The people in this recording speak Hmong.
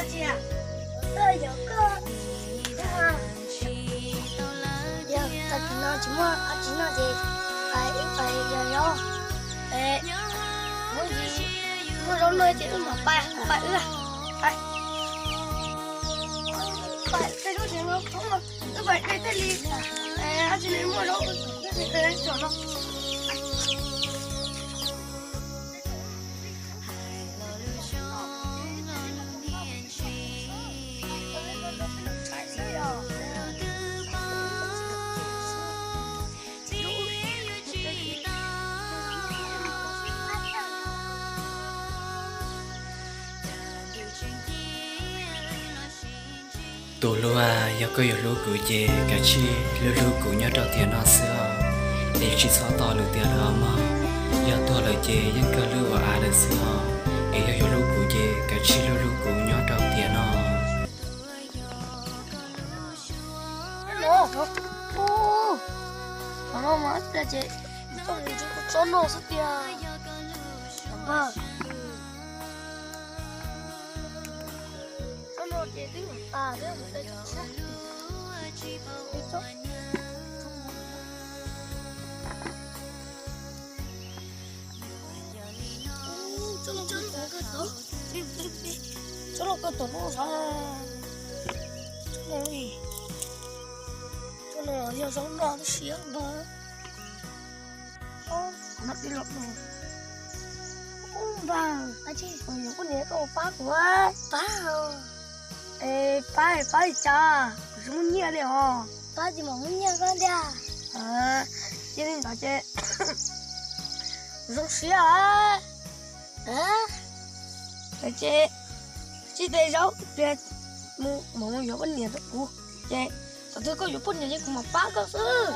Tsis yog, yog koj, yog tag kis no tsis muaj dab tsi noj ces pais wb pais yos zaub. Es muaj dab tsi muaj zaub noj ces wb mam pais, pais wb, pais, pais tej zaub tsev no thoob no, wb pais de tej li, dab tsi li muaj zaub, wb pais de tsom no. Tus hlub a, yog koj yuav hlub kuv ces kav tsij hlub hlub kuv nyob rau tiam no xwb os, es tsis txhob tos lwm tiam lawm os mog. Yog tuag lawm ces yeej kawg lwj ua av lawm xwb os, es yog yuav hlub kuv ces kav tsij hlub hlub kuv nyob rau tiam no. Qhov no mas ces tsob no xwb tiag. Tsob no ces twb tas thiab. Tsob no kawg tom no sav. Tsob no, tsob no yog zaub noj tib si npawg. Qhov no pib los no. Ub npawg, yuav poj niam koj pab kuv. Pab os. Es pab pab li cas? Kuv tsis muaj nyiaj li os. Pab tsis mam muaj nyiaj koj tiag. Cia li ntawd ces kuv zoo siab. Ces sib de zaub pliag mus mam mus yuav poj niam rau kuv. Ces thaum twg koj yuav poj niam ces kuv mam pab koj xwb.